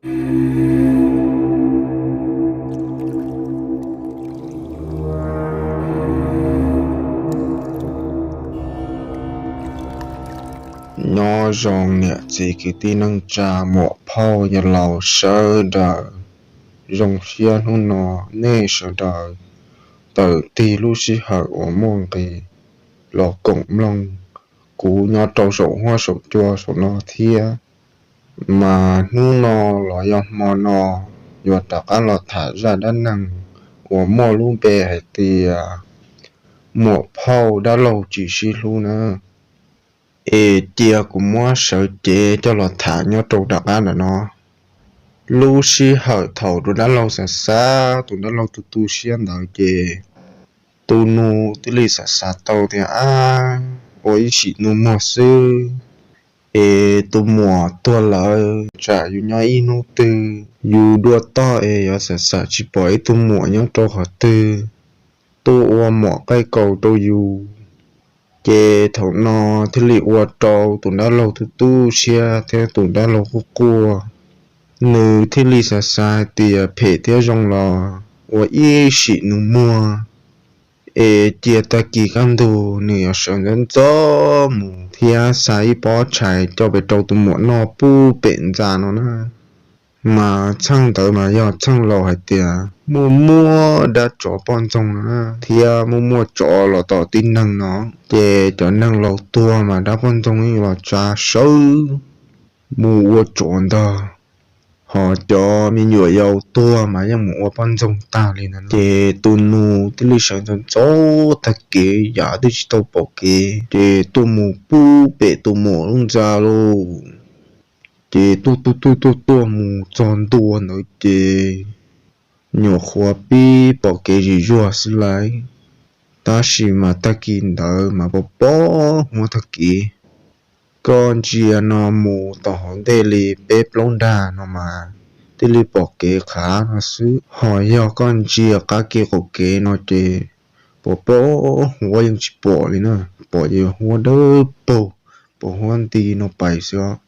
Nyob zoo niam txiv kwv tij neej tsa muam phauj yawg laus sawv daws, zoo siab hnub no nej sawv daws tawm tig lub sij hawm uas muaj nqis los koom mloog kuv nyob rau saum huab saum cua saum no thiab. Mas hnub no los yog hmo no yuav rov qab los tham zaj dab neeg uas muaj lub npe hais tias muam phauj dab laug tsis sib hlub na. Es cia kuv muab sawv cev coj los tham nyob rau rov qab ntawm no. Lub sij hawm thaum tus dab laug xav xav, tus dab laug tu tu siab ntawd ces tus nus thiaj li xav xav tau tias, ab, ua ib sim nus muag xwb es tus muam tuag lawm tsam yus nyob ib hnub twg yus dua toj es yuav xav xav tsis pom ib tug muam nyob rau qhov twg tuaj ua muam qaij kaus rau yus. Ces thaum no thiaj li ua rau tus dab laug tu tu siab thiab tus dab laug quaj quaj. Nws thiaj li xav xav hais tias phem thiab zoo los ua ib sim nus muag es cia tag kis kaj ntug nws yuav sawv ntxov ntxov mus thiab xa ib pob tshais coj pem rau tus muam noj pub pem ntxa no na. Mas txheej ntawd mas yog txheej laus hais tias muaj muaj dab tsov poj ntxoog no na, thiab muaj muaj tsov los tom tib neeg no, ces cov neeg laus tuag mas dab poj ntxoog yeej los tsa sawv mus ua tsov ntag. Ho cov me nyuam yaus tuag mas yeej mus ua poj ntxoog tag li ntawd. Ces tus nus thiaj li sawv ntxov ntxov tag kev yam twb tsis tau pom kev, ces tuaj mus pub pem tus muam lub ntxa lauj. Ces tuaj tuaj tuaj tuaj tuaj mus txog ntua ntawd ces nyuam qhuav pib pom kev zim zuag xwb lauj. Tab sis mas tag kis ntawd mas pom pom huab tag kev. Koj ntsia no mus tau hauv ntej li peb plaub nrag no mas thiaj li pom kev qhav no xwb, ho yog koj ntsia qab kev qaum kev no ces pom pom huab yeej tsis pom li na, pom ces huab dawb paug, pom huab nti no pais xwb os.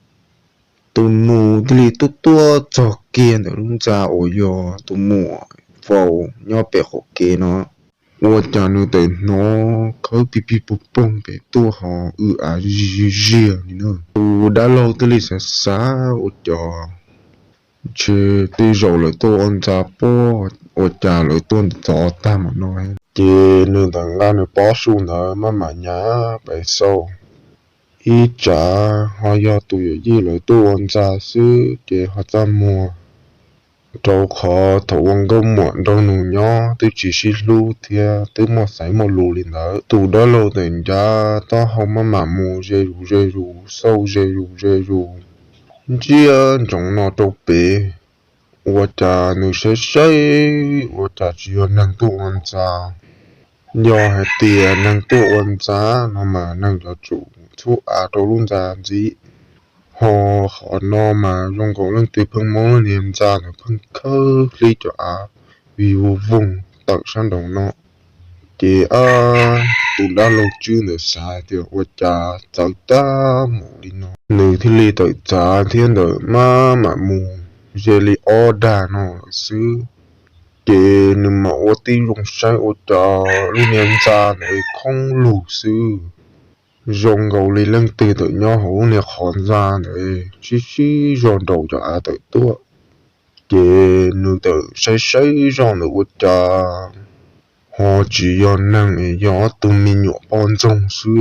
Tus nus thiaj li tuaj tuaj txog kiag ntawm lub ntxa uas yog tus muam faus nyob pem qaum kev no, ua cas nws txawm hnov khawb pig pig poog poog pem tuaj ho w av ziag ziag li na. Tus dab laug thiaj li xav xav ua cas ntshe tej zaum lawv tuaj ua ntxa pob, ua cas lawv tuaj ntxov tag mam no. Ces nws txawm nqa nws pob su ntawd maj mam nyas pais xauj, ib tsam ho yog tus yawm yij lawv tuaj ua ntxa xwb ces ho txaj muag, rau qhov thaum ua nkauj muam nraug nus nyob twb tsis sib hlub thiab twb muaj xaiv muaj lus li ntawd. Tus dab laug txawm ncav taub hau maj mam mus ze zus ze zus, xauj ze zus ze zus, ntsia ntsoov no rau pem, ua cas nws saib saib ua cas tsis yog neeg tuaj ua ntxa. Yog hais tias neeg tuaj ua ntxa no mas neeg yuav tsum txhub av rau lub ntxa ntxiv. Ho qhov no mas zoo nkaus leej twg pheej muab niag ntxa ntawd pheej khawb hlib cov av vig vog voog tawm sab nraud no. Ces ab, tus dab laug tswb ntawd xav tias ua cas txawv tag mus li no, nws thiaj li tawm txav thiab ntawm maj mam mus ze li ob dag no lawm xwb. Ces nws mam ua tib zoo saib ua cas lub niag ntxa ntawd khoob lug xwb, zoo nkaus li leej twg tawm nyob hauv lub niag qhov ntxa ntawd sib sib zog nraus cov av tawm tuaj. Ces nws txawm saib saib zoj ntawd ua cas ho tsis yog neeg, yog ob tug me nyuam poj ntxoog xwb.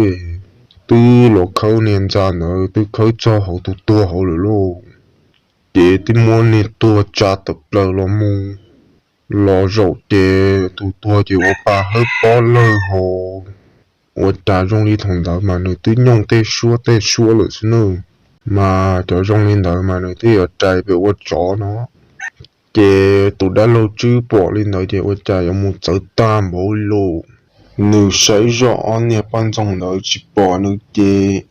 Twb los khawb niag ntxa ntawd twb khawb txog hauv tus tuag hauv lawm lauj. Ces twb muab niag tuag tsa tawm plaws los mus. Los zaum ces tus tuag ces ua pa hawb pob lawg hauv. Ua cas zoo li thaum ntawd mas nws twb nyooj tej suab tej suab lawm xwb nawb. Mas cov zoo li ntawd mas nws twb yuav rais pem ua tsov no. Ces tus dab laug tswb pom li ntawd ces ua cas yuav mus txawv tag npaum li lauj. Nws saib zoj ob niag poj ntxoog ntawd tsis pom nws ces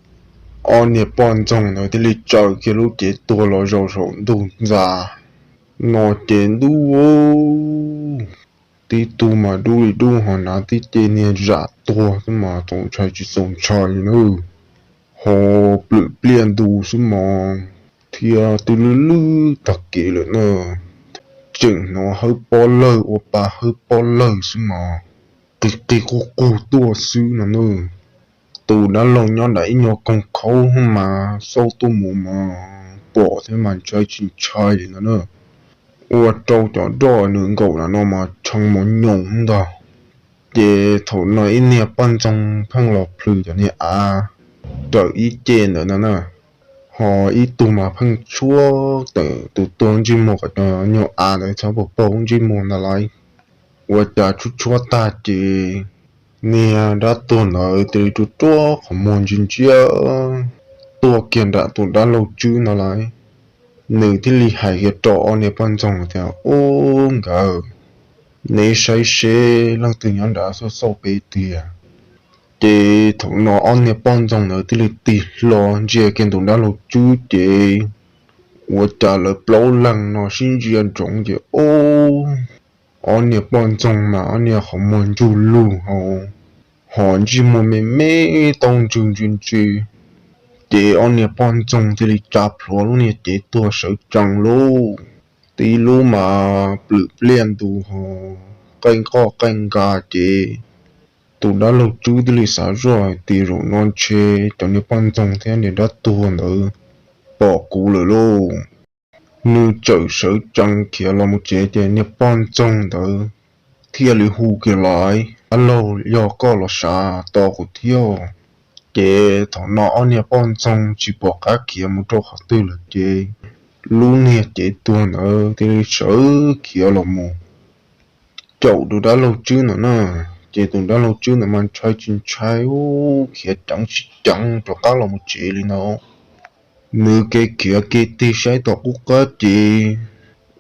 ob niag poj ntxoog ntawd thiaj li tsaws kiag lub cev tuag los zaum saum ntug ntxa no ces ntuj, tib tug mas dub li dub ho hnav tib ce niag zam tuag xwb mas txaus ntshai tsis txaus ntshai li nawb. Ho plwm pliaj ntu xwb mog. thiab twb lwj lwj tag kev lawm na. Tseem hnov hawb pob lawg ua pa hawb pob lawg xwb mas qis qis qug qug tuaj xwb no na. Tus dab laug nyob nram ib nyuag koog khaub mas xauj tuaj mus mas pom thiab mas ntshai tsis ntshai li no na. Ua rau cov roj nws nkaum na no mas tshee mos nyoos ntag. Ces thaum no ib niag poj ntxoog pheej los plhws cov niag av raws ib ce ntawd no na, ho ib tug mas pheej tshuab tawm tus tuag ntsej muag kom cov nyuag av ntawd txhob pag paug ntsej muag ntag lauj. Ua cas tshuab tshuab tag ces niag dab tuag ntawd thiaj li rua ruaj qhov muag ntsia ntsia tuaj kiag nram tus dab laug tswb ntag lauj. Nws thiaj li hais kiag rau ob niag poj ntxoog tias, Ub nkawd, neb saib seb leej twg nyob nrad xauj xauj peb tiag. Ces thaum no ob niag poj ntxoog ntawd thiaj li tig hlo ntsia kiag tus dab laug tswb ces ua cas lawv plaub leeg no sib ntsia ntsoov ces ub, ob niag poj ntxoog mas ob niag qhov muag ntsug lug hau, ho ntsej muag me me taub ntswg ntsi ntsi. Ces ob niag poj ntxoog thiaj li tsa plhuav lub niag cev tuag sawv tsees lauj. Tib lub mas plwm pliaj ntu ho qaij nqoj qaij nqa ces tus dab laug tswb thiaj li xav zoj hais tias zaum no ntshe cov niag poj ntxoog thiab niag dab tuag ntawd pom kuv lawm lauj. Nws txawm sawv tsees khiav los mus tsev ces niag poj ntxoog ntawd thiaj li hu kiag lais, Dab laug, yog koj los sav tos kuv thiab. Ces thaum no ob niag poj ntxoog tsis pom qab khiav mus rau qhov twg lawm ces lub niag cev tuag ntawd thiaj li sawv khiav los mus caum tus dab laug tswb ntawd na. Ces tus dab laug tswb ntawd mas ntshai tsis ntshai, ub, khiav ceev tsis ceev rov qab los mus tsev li ntawd. Nws kev khiav kev tig saib tom qub qab ces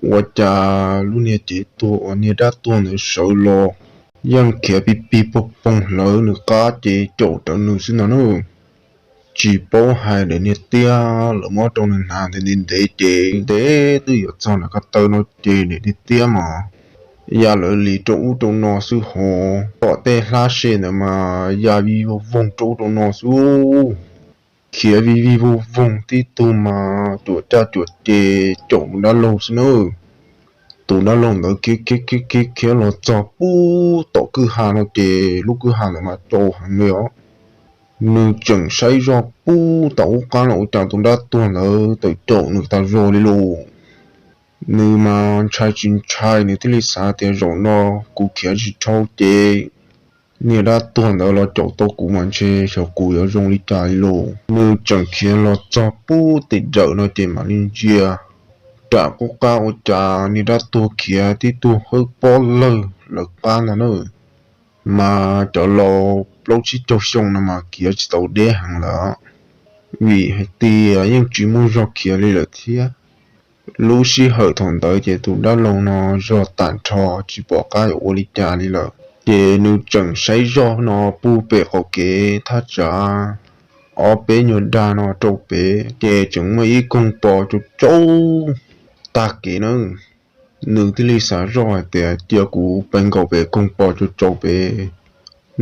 ua cas lub niag cev tuag uas niag dab tuag ntawd sawv los yeej khiav pig pig poog poog hlawv nws qab ces caum rawv nws xwb ntag na. Tsis paub hais daim niag tiab lawv muab rau nws hnav ntev ntev ntev ces ntev twb yuav txog nram ko taw no ces daim niag tiab mas ya lawv li rau ub rau no xwb hos, tom tej hlab se ntawd mas ya vij vog voog rau ub rau no xwb. Khiav vij vij voog voog tib tug mas cuam caj cuam ces caum tus dab laug xwb na. Tus dab laug ntawd khiav khiav khiav khiav khiav los txog pub tom kwj ha no ces lub kwj ha ntawd mas tsau heev li os. Nws tseem saib zoj pub tom ub qab no ua cas tus dab tuag ntawd tawm caum nws tas zog li lauj. Nws mas ntshai tsis ntshai nws thiaj li xav tias zaum no kuv khiav tsis dhau ces niag dab tuag ntawd los caum tau kuv mas ntshe xyov kuv yuav zoo li cas li lauj. Nws tseem khiav los txog pub tim dawm no ces mam li ntsia nram qub qab ua cas niag dab tuag khiav tib tug hawb pob lawg lawv qab ntag na. Mas cov laus plaub tsib caug xyoo no mas khiav tsis tau deb heev lawm, vim hais tias yeej tsis muaj zog khiav li lawm thiab. Lub sij hawm thaum ntawd ces tus dab laug no zog tag nrho tsis pom qab yuav ua li cas li lawm, ces nws tseem saib zoj no pub pem qaum kev thaj tsam ob peb nyuag dag no rau pem ces tseem muaj ib koog pos tsau tsau tag kev na. Nws thiaj li xav zoj hais tias cia kuv pes nkaum pem koog pos tsau tsau pem,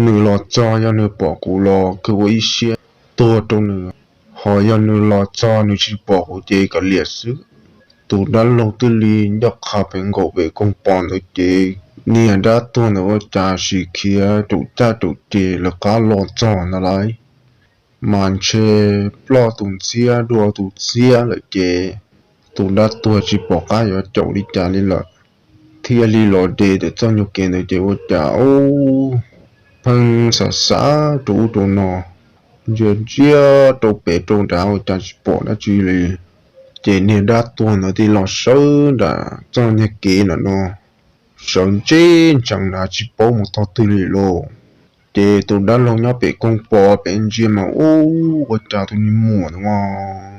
nws los txog yog nws pom kuv los kawg ua ib siab tuag rau nws, ho yog nws los txog nws tsis pom kuv ces kav liam xwb. Tus dab laug thiaj li ncaj qha pes nkaum pem koog pos ntawd ces niag dab tuag ntawd ua cas sim khiav raum caj raum ces lawv qab los txog ntag lauj. Mas ntshe ploj tus ntxhiab dua tus ntxhiab lawm ces tus dab tuag tsis pom qab yuav caum li cas li lawm, thiaj li los de tawm txoj nyuag kev ntawd ces ua cas ub, pheej xav xav rau ub rau no, ntsia ntsia rau pem rau nrad ua cas tsis pom dab tsi li. Ces niag dab tuag ntawd thiaj los sawv nram txoj nyuag kev ntawm no, sawv ntseb ntsees nrad tsis paub mus tog twg li lauj. Ces tus dab laug nyob pem koog pos pem ntsia mas ub, ua cas tus niag muam ntawd mas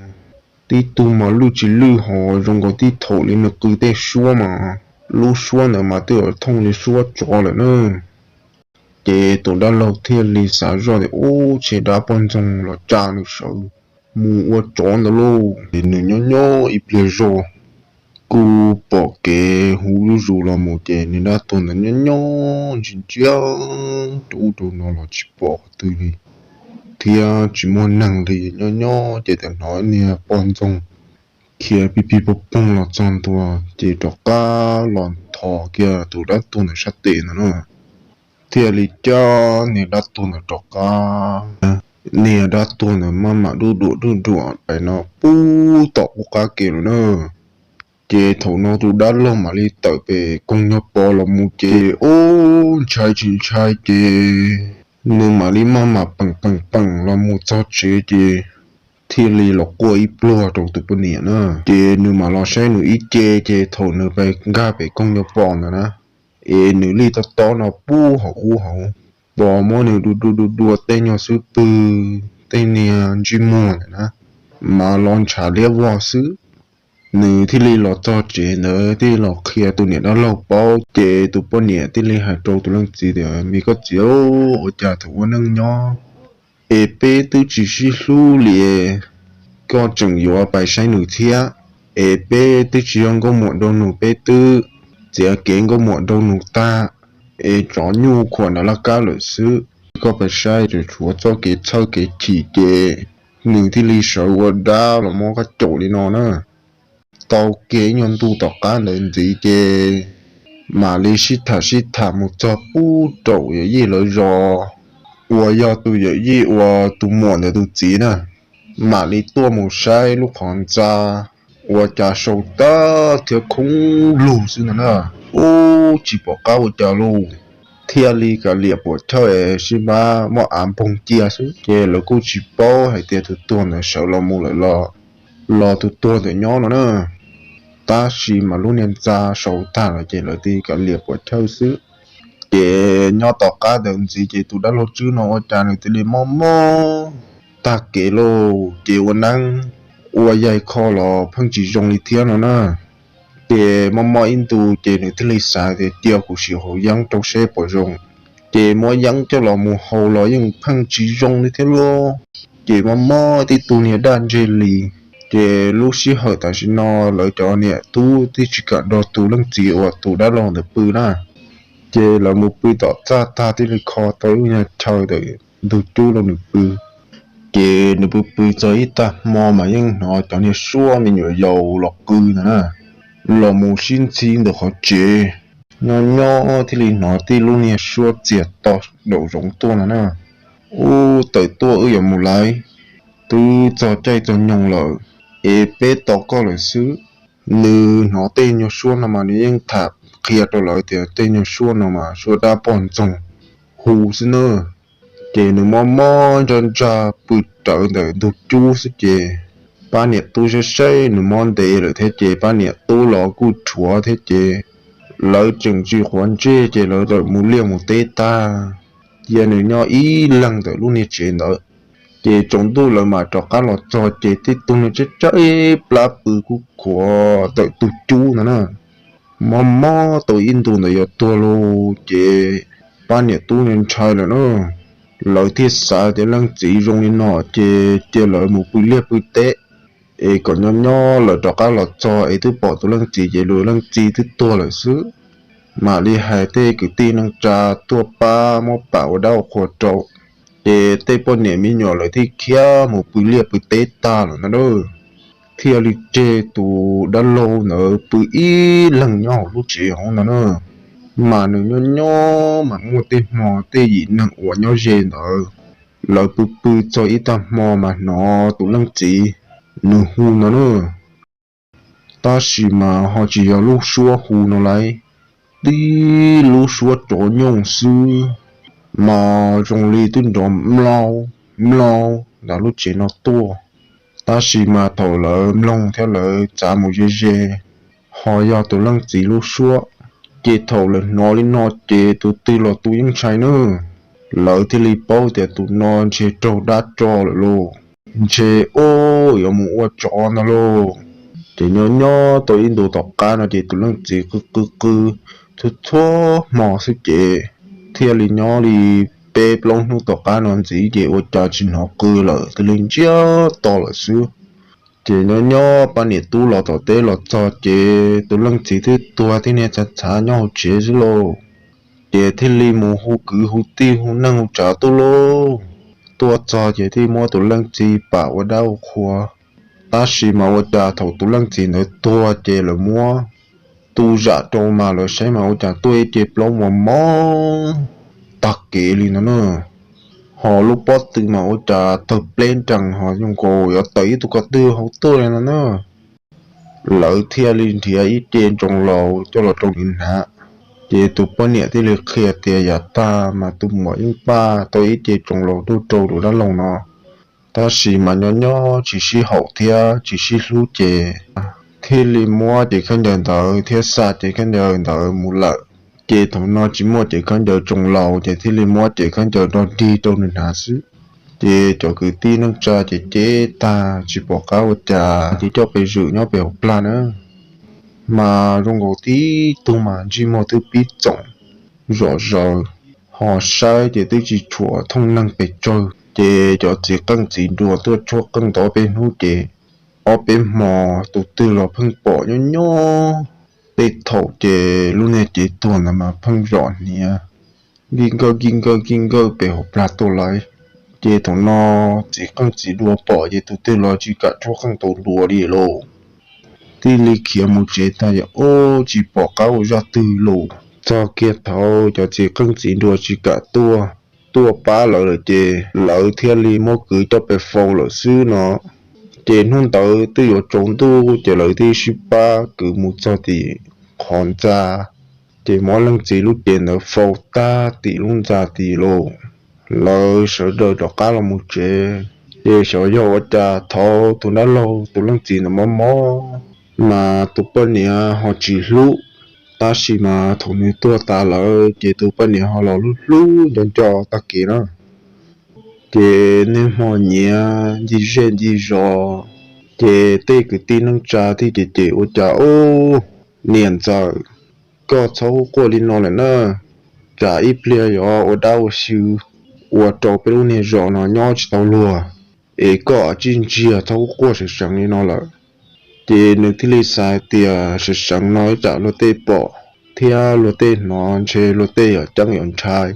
tib tug mas lwj tsis lwj ho zoo nkaus tib thaum li nws qw tej suab mas lub suab ntawd mas twb thooj li suab tsov lawm na. Ces tus dab laug thiaj li xav zoj tias ub, ntshe dab poj ntxoog los tsa nws sawv mus ua tsov ntawd lauj. Ces nws nyob nyob ib pliag zog kuj pom kev hu zuj zus los mus ces niag dab tuag ntawd nyob nyob ntsia ntsia rau ub rau no los tsis pom qhov twg li, thiab tsis muaj neeg li. Nyob nyob ces txawm hnov niag poj ntxoog khiav pig pig poog poog los txog ntua ces rov qab los nthos kiag tus dab tuag ntawd sab tes ntawd na. Thiaj li cab niag dab tuag ntawd rov qab. Niag dab tuag ntawd maj mam duj duam duj duam pais no pub tom qub qab ke lawm na. Ces thaum no tus dab laug mam li tawm pem koog nyuag pos los mus ces ub ntshai tsis ntshai ces nws mam li maj mam peem peem peem los mus txog tsev ces thiaj li los quaj ib pluag rau tus poj niam na. Ces nws mam los saib nws ib ce ces thaum nws pais nkag pem koog nyuag pos ntawd na, es nws lij tob tob no pub hauv ub hauv, pos muab nws dua dua dua dua tej nyuag xub pwg, tej niag ntsej muag ntawd na, mas los ntshav liab vog xwb. Nws thiaj li los txog tsev ntawd thiaj los qhia tus niam dab laug paub ces tus poj niam thiaj li hais rau tus leej txiv tias, me koj txiv, ua cas thaum ua neej nyob es peb twb tsis sib hlub li, koj tseem yuav pais saib nws thiab, es peb twb tsis yog nkauj muam nraug nus, peb twb txiav kev nkauj muam nraug nus tag, es tsov nyuj khuam nram laj kab lawm xwb. Koj pais saib tseem tshuav txoj kev txhawj kev chim ces nws thiaj li sawv ua dab los muab koj caum li no na. Tau kiag ib nyuag ntu tom qab ntawd ntxiv ces mam li sib tham sib tham mus txog pub raum yawm yij lawv zos uas yog tus yawm yij uas tus muam ntawd tus txiv na, mam li tuaj mus saib lub qhov ntxa ua cas sau tag thiab khoob lug xwb ntag na. Ub, tsis pom qab ua cas lauj, thiaj li kav liam puam chawj es sib pab muab av npoog cia xwb ces lawv kuj tsis paub hais tias tus tuag ntawd sawv los mus lawm los, los tus tuag ntawd nyob no na. Tab sis mas lub niag ntxa sau tag lawm ces lawv thiaj kav liam puam chawj xwb. Ces nyob tom qab ntawd ntxiv ces tus dab laug Tswb no ua cas nws thiaj li mob mob tag kev lauj, ces ua neeb ua yaig kho los pheej tsis zoo li thiab no na. Ces mob mob ib ntu ces nws thiaj li xav tias cia kuv sim haus yeeb rau seb puas zoo. Ces muab yeeb coj los mus haus los yeej pheej tsis zoo li thiab lauj. Ces mob mob tib tug niag daj ntseg li. Ces lub sij hawm tam sim no lawv cov niam tub twb tsis kam nrog tus leej txiv uas tus dab laug ntawd pw na. Ces lawv mus pw tom txaj tag thiaj li kho tau ib lub nyuag chaw ntawm ntug cub rau nws pw. Ces nws pw pw txog ib tag hmo mas yeej hnov cov niag suab me nyuam yaus los qw ntag na, los mus sib ntxhi ntawm qhov tsev. Nyob nyob thiaj li hnov tib lub niag suab txias to daum zoov tuaj no na. Ub, tawm tuaj wb yuav mus lawm, twb txog caij txog nyoog lawm, es peb tos koj lawm xwb. Nws hnov tej nyuag suab no mas nws yeej tham qhia rau lawv tias tej nyuag suab no mas suab dab poj ntxoog hu xwb na. Ces nws mob mob ntsaj ntsaj pw rawv ntawm ntug cub xwb ces pab niam tub saib saib nws mob ntev lawm thiab ces pab niam tub los kuj rhuav thiab ces lawv tseem tsis quav ntsej ces lawv txawm mus liaj mus teb tag, cia nws nyob ib leeg ntawm lub niag tsev ntawd. Ces tsaus ntuj lawv mam rov qab los txog ces tib tug niag tsab tsab plab pw kub khuav ntawm ntug cub ntawd na. Mob mob tau ib ntu ntawd yuav tuag lauj ces pab niam tub ntshai lawm na. Lawv thiaj xav tias leej txiv zoo li no ces cia lawv mus pw liaj pw teb, es kom nyob nyob lawv rov qab los txog es twb pom tus leej txiv ces lus leej txiv twb tuag lawm xwb. Mam li hais tej kwv tij neej tsa tuaj pab muab pam ua dab ua qhua rau, ces tej poj niam me nyuam lawv thiaj khiav mus pw liaj pw teb tag lawm ntag na. Thiaj li tseg tus dab laug ntawd pw ib leeg nyob hauv lub tsev hauv ntag na. Mas nws nyob nyob mas muaj tej hmo tej yim neeg uas nyob ze ntawd, lawv pw pw txog ib tag hmo mas hnov tus leej txiv nws hu ntag na. Tab sis mas ho tsis yog lub suab hu no lauj, tib lub suab tsov nyooj xwb, mas zoo li twb nrov mlaub mlaub ntawm lub tsev no tuaj. Tab sis mas thaum lawv mloog thiab lawv txav mus ze ze, ho yog tus leej txiv lub suab, ces thaum lawv hnov li no ces tus twg los tus yeej ntshai na. Lawv thiaj li paub tias tus no ntshe raug dab tso lawm lauj, ntshe ub yuav mus ua tsov ntag lauj. Ces nyob nyob tau ib ntus tom qab no ces tus leej txiv qw qw qw txhua txhua hmo xwb ces thiaj li nyob li peb plaub hnub tom qab no ntxiv ces ua cas tsis hnov qw lawm, cia li ntsiag to lawm xwb. Ces nyob nyob pab niam tub los tom teb los txog ces tus leej txiv twb tuag tib niag txhav txhav nyob hauv tsev xwb lauj. Ces thiaj li mus hu kwv hu tij hu neej hu tsav tuaj lauj. Tuaj txog ces thiaj muab tus leej txiv pam ua dab ua qhua, Tab sis mas ua cas thaum tus leej txiv ntawd tuag ces lawv muab tu zam rau mas lawv saib mas ua cas tuaj ib ce plaub mos mos tag kev li no na. Ho lub pob tw mas ua cas tawg pleb nrees ho zoo nkaus yuav tawm ib tug ko tw hauv tuaj li no na. Lawv thiaj li nrhiav ib ce ntsoos laus coj los rau nws hnav. Ces tus poj niam thiaj li qhia tias yav tag mas tus muam yeej npaj tau ib ce ntsoos laus tuaj rau tus dab laug no, tab sis mas nyob nyob tsis sib haum thiab tsis sib hlub ces thiaj li muab cev khaub ncaws ntawd thiab xa cev khaub ncaws ntawd mus lawm. Ces thaum no tsis muaj cev khaub ncaws ntsoos laus ces thiaj li muab cev khaub ncaws nrog dig rau nws hnav xwb. Ces cov kwv tij neej tsa ces cem tag tsis pom qab ua cas ces coj pes zwm nyob pem hauv plag na. Mas zoo nkaus tib tug mas ntsej muag twb pib txoom zom zaws, ho saib ces twb tsis tshuav thooj neeg pes tsawg. Ces cov txiv qeej txiv nruas tuaj tshuab qeej tau ob peb hnub ces ob peb hmo tus twg los pheej pom nyob nyob. Tej thaum ces lub niag cev tuag ntawd mas pheej zom hniav nkig nkawg nkig nkawg nkig nkawg pem hauv plag tuaj lawm. Ces thaum no txiv qeej txiv nruas pom ces tus twg los tsis kam tshuab qeej tau dua li lauj. Thiaj li khiav mus tsev tag ces ub tsis pom qab ua zaj twg lauj. Txog kiag thaum cov txiv qeej txiv nruas tsis kam tuaj, tuaj pab lawv lawm ces lawv thiaj li muab kwv coj pes faus lawm xwb no. Ces hnub ntawd twb yuav tsaus ntuj ces lawv thiaj sib pab kwv mus txog tim qhov ntxa, ces muab leej txiv lub cev ntawd faus tag tim lub ntxa tid lauj. Lawv sawv daws rov qab los mus tsev, ces xyov yog ua cas thaum tus dab laug tus leej txiv ntawd mob mob, mas tus poj niam ho tsis hlub, tab sis mas thaum nws tuag tas lawm ces tus poj niam ho los hlub hlub nco nco tag kev na. Ces niaj hmo nyiav ncig zej ncig zos, ces tej kwv tij neej tsa thiaj cem cem ua cas ub, niam ntxawm, koj txhob quaj li no lawm na, tsam ib pliag yuav ua dab ua xyw ua rau peb lub niag zos no nyob tsis tau luag, es koj tsij ntsiag txhob quaj seev seev li no lawm. Ces nws thiaj li xav hais tias seev seev no ib tsam luag tej pom thiab luag tej hnov ntshe luag tej yuav ceeb yuav ntshai.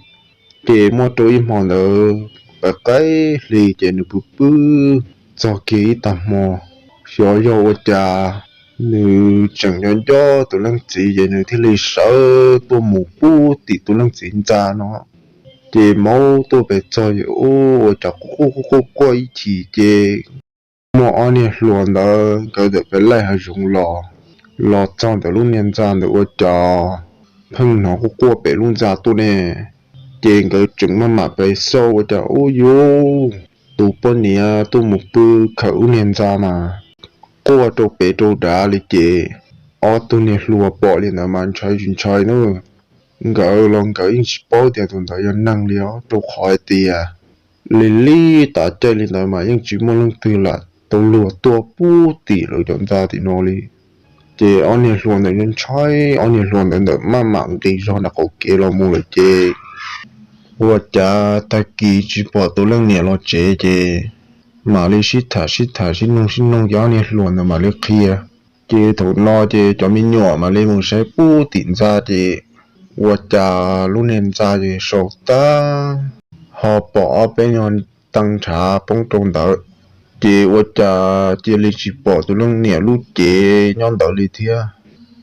Ces muaj rau ib hmo ntawd qaim qaim hli ces nws pw pw txog kiag ib tag hmo, xyov yog ua cas nws tseem nco nco tus leej txiv ces nws thiaj li sawv tuaj mus pub tim tus leej txiv ntxa no. Ces maub tuaj pem txog ces ub ua cas quaj quaj quaj quaj ib chim ces muaj ob niag hluas ntawd nkawd ntawm pem laij hav zoov los, los txog ntawm lub niag ntxa ntawd ua cas pheej hnov quaj quaj pem lub ntxa tuaj ne. Ces nkawd tseem maj mam pem xauj ua cas ub yuv, tus poj niam tuaj mus pw khawm lub niag ntxa mas quaj rau pem rau dav li ces ob tug niag hluas pom li ntawd mas ntshai tsis ntshai na. Nkawd los nkawd yeej tsis paub tias tus ntawd yog neeg li os, rau qhov hais tias lig lig tav caij li ntawd mas yeej tsis muaj leej twg lam tau luag tuaj pub tim lawv cov ntxa tim no li. Ces ob niag hluas ntawd ntshai, ob niag hluas ntawd ntawm maj mam nqis zog nram qaum kev los mus lawm ces ua cas tag kis tsis pom tus leej niam los tsev ces mam li sib tham sib tham sib noog sib noog ces ob niag hluas ntawd mam li qhia. Ces thaum no ces cov me nyuam mam li mus saib pub tim ntxa ces ua cas lub niag ntxa ces sau tag, ho pom ob peb nyuag tee nrhav poob rau ntawd. Ces ua cas cia li tsis pom tus leej niam lub cev nyob ntawd li thiab.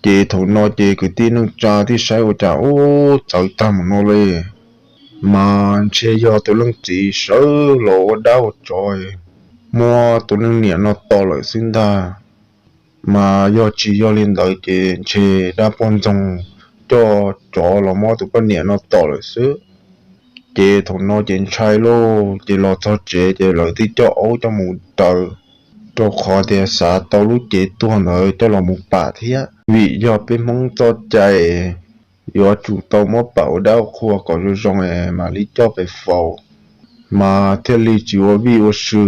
Ces thaum no ces kwv tij neej tsa thiaj saib ua cas ub txawv tag mus no li, mas ntshe yog tus leej txiv sawv los ua dab ua tsov muab tus leej niam no tom lawm xwb ntag. Mas yog tsis yog li ntawd ces ntshe dab poj ntxoog coj tsov los muab tus poj niam no tom lawm xwb. Ces thaum no ces ntshai lauj, ces los txog tsev ces lawv thiaj coj aub coj mus raws, rau qhov tias xav tau lub cev tuag ntawd coj los mus pam thiab. Vim yog peb Hmoob txoj cai yuav tsum tau muab pam ua dab ua qhua kom zoo zoo es mam li coj pem faus, mas thiaj li tsis ua vij ua sw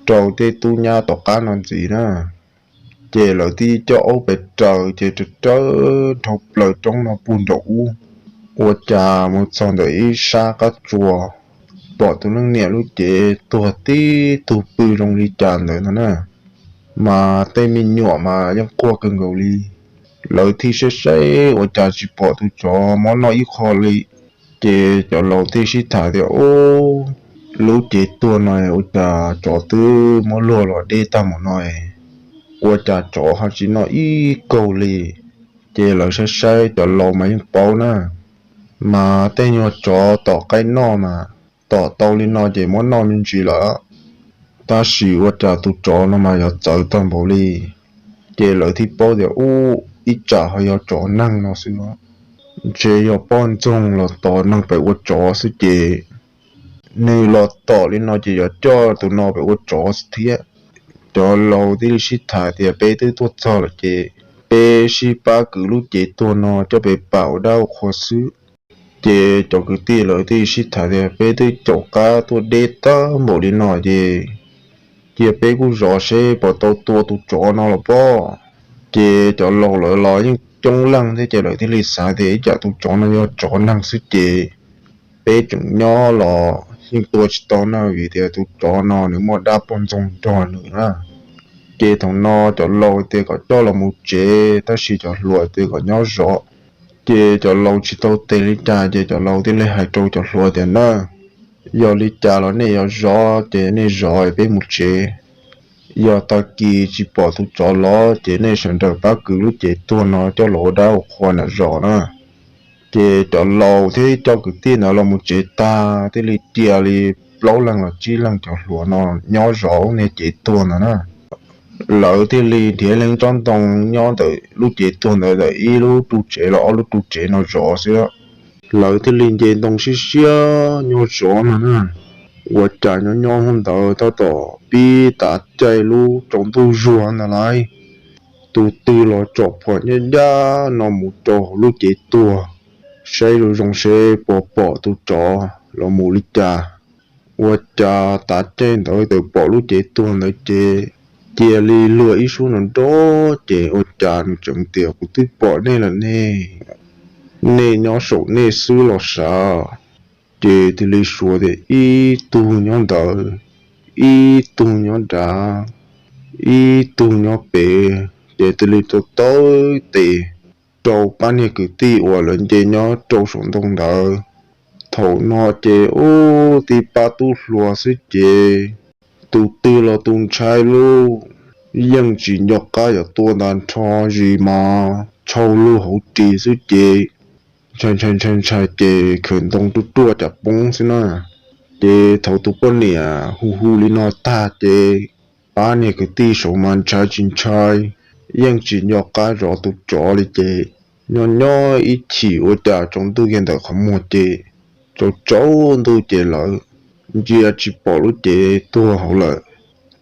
rau tej tub nyab tom qab no ntxiv na. Ces lawv thiaj coj aub pem raws ces raws raws dhau plaws roob no puag nraum ub, ua cas mus txog ntawm ib sab qab tsuas, pom tus leej niam lub cev tuag tib tug pw zoo li cas ntawd no na. Mas tej me nyuam mas yeej quaj kawg nkaus li. Lawv thiaj saib saib ua cas tsis pom tus tsov mob noj ib qho li. Ces cov laus thiaj sib tham tias, Ub, Lub cev tuag no ua cas tsov twb muab luag los deb tag mus no, ua cas tsov ho tsis noj ib kaug li. Ces lawv saib saib cov laus mas yeej paub na, mas tej nyuag tsov tom qaib noj mas tom tau li no ces muab noj me ntsis lawm. Tab sis ua cas tus tsov no mas yuav txawv tag npaum li. Ces lawv thiaj paub tias ub, ib tsam ho yog tsov neeg no xwb, ntshe yog poj ntxoog los tos neeg pem ua tsov xwb ces nws los tom li no ces yuav coj tus no pem ua tsov xwb thiab. Cov laus thiaj li sib tham tias peb twb tuaj txog lawm ces peb sib pab kwv lub cev tuag no coj pem pam ua dab ua qhua xwb. Ces cov kwv tij lawv thiaj li sib tham tias peb twb caum qab tuaj deb tag npaum li no ces cia peb kuj zov seb puas tau tua tus tsov no los pob. Ces cov laus lawv los yeej coob leej thiab ces lawv thiaj li xav tias ib tsam tus tsov no yog tsov neeg xwb ces peb tseem nyob los yeej tua tsis tau na, vim tias tus tsov no nws muaj dab poj ntxoog nrog nws na. Ces thaum no cov laus tias kom coj los mus tsev, tab sis cov hluas tias kom nyob zov. Ces cov laus tsis tau tes li cas ces cov laus thiaj li hais rau cov hluas tias na, yog li cas los nej yuav zov ces nej zov peb mus tsev. Yog tag kis tsis pom tus tsov los ces nej sawv daws pab kwv lub cev tuag no coj los ua dab ua qhua nram zos na. Ces cov laus thiab cov kwv tij ntawd los mus tsev tag thiaj li cia li plaub leeg los tsib leeg cov hluas no nyob zov lub niag cev tuag ntawd na. Lawv thiaj li nrhiav leej tsob ntoo nyob ntawm lub cev tuag ntawd ntawm ib lub ru tsev los ob lub ru tsev no zov xwb. Lawv thiaj li nce ntoo siab siab nyob zov no na. Ua cas nyob nyob hnub ntawd tab tom pib tav caij lub tsaus ntuj zuag ntawd lauj, tus twg los tsom phom ncaj ncaj no mus rau hauv lub cev tuag, saib zoo zoo seb puas pom tus tsov los mus li cas. Ua cas tav caij ntawd tawm pom lub cev tuag ntawd ces cia li luag ib suab nrov nrov ces ua cas nws tseem tias kuv twb pom nej lawm ne, nej nyob saum nej xwb los sav. Ces thiaj li suav tias ib tug nyob ntawd, ib tug nyob nrad, ib tug nyob pem, ces thiaj li tau taw tes rau pab niag kwv tij uas lawv nce nyob rau saum ntoo ntawd. Thaum no ces ub tib pab tub hluas xwb ces tus twg los tus ntshai lauj, yeej tsis nco qab yuav tua ntag, nrho zis mas tshau lug hauv ris xwb ces ntshai ntshai ntshai ntshai ces khawm ntoo ruaj ruaj cas poob xwb na. Ces thaum tus poj niam hu hu li no tag ces pab niag kwv tij saud mas ntshai tsis ntshai, yeej tsis nco qab zov tus tsov li ces nyob nyob ib chim ua cas tsaus ntuj kiag ntawm qhov muag ces tsaus tsaus ntuj ces lawv ntsia tsis pom lub cev tuag hauv lawm.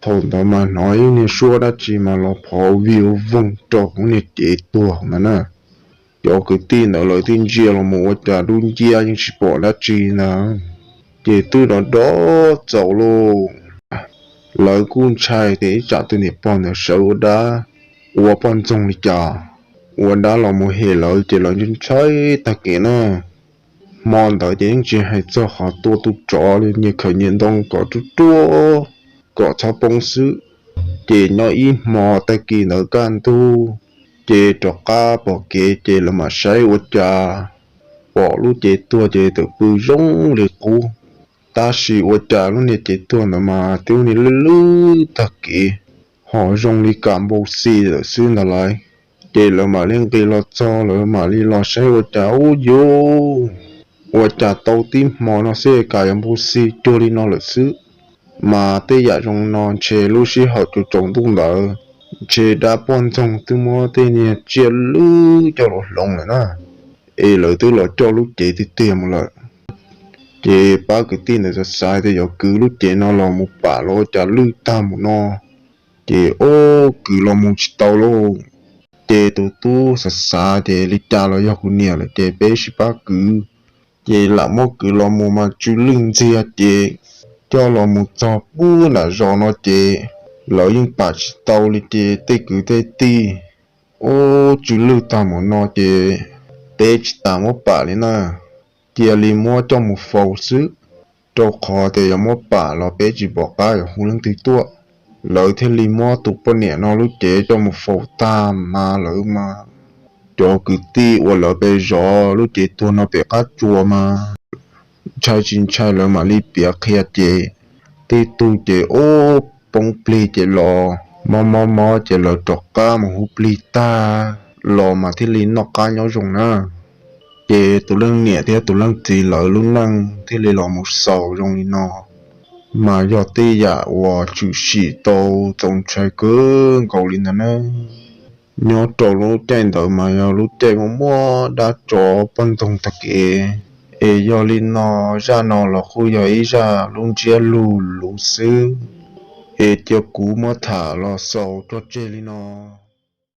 Thaum ntawd mas hnov ib niag suab dab tsi mas los phov vij voog rau hauv niag cev tuag hauv ntawd na. Cov kwv tij ntawd lawv thiaj ntsia los mus ua cas dub nciab yeej tsis pom dab tsi ntag, ces twb rov rov txaus lauj. Lawv kuj ntshai tias ib tsam tus niam pog ntawd sawv ua dab, ua poj ntxoog li cas, ua dab los mus hem lawv ces lawv ntshai ntshai tag kev na. Hmo ntawd ces yeej tsis hais txog qhov tua tus tsov li, nyias khawm nyias ntoo kom ruaj ruaj kom txhob poob xwb. Ces nyob ib hmo tag kis ntawd kaj ntug, ces rov qab pom kev ces lawv mam saib ua cas pom lub cev tuag ces twb pw zoo li qub. Tab sis ua cas lub niag cev tuag ntawd mas twb ua niag lwj lwj tag kev, ho zoo li kam npau xi lawm xwb ntag lauj. Ces lawv mam li nqis los txog, lawv mam li los saib ua cas ub yuv, ua cas tau tib hmo no xwb kam yuav npau xi cuag li no lawm xwb. Mas tej yam zoo no ntshe lub sij hawm tsaus tsaus ntuj ntawd ntshe dab poj ntxoog twb muab tej niag tsiaj lwj coj los hloov lawm na, es lawv twb los coj lub cev tiag tiag mus lawm. Ces pab kwv tij ntawd xav xav tias yuav kwv lub cev no los mus pam los ua cas lwj tag mus no, ces ub kwv los mus tsis tau lauj. Ces tus tub xav xav ces li cas los yog kuv niam lawm ces peb sib pab kwv. Ces lam muab kwv los mus mas tsw lwj ntxiag ces coj los mus txog pub nram zos no ces lawv yeej pam tsis tau li ces tej kwv tej tij ub tsw lwj tag mus no ces peb tsis tas muab pam li na, cia li muab coj mus faus xwb, rau qhov tias yog muab pam los peb tsis pom qab yuav hu leej twg tuaj. Lawv thiaj li muab tus poj niam no lub cev coj mus faus tag mas lawv mas cov kwv tij uas lawv pem zov lub cev tuag no pem qab tsuas mas ntshai tsis ntshai lawv mam li piav qhia ces tib tug ces ub poob plig ces los mob mob mob ces lawv rov qab mus hu plig tag los mas thiaj li noj qab nyob zoo na. Ces tus leej niam thiab tus leej txiv lawv lub neej thiaj li los mus xaus zoo li no, mas yog tej yam uas tshwm sim tau txaus ntshai kawg nkaus li ntawd na. Nyob rau lub caij ntawd mas yog lub caij muaj muaj dab tsov poj ntxoog tag kev, es yog li no zaj no los kuj yog ib zaj lub ntsiab lus luv xwb, es cia kuv muab tham los xaus tso tseg li no.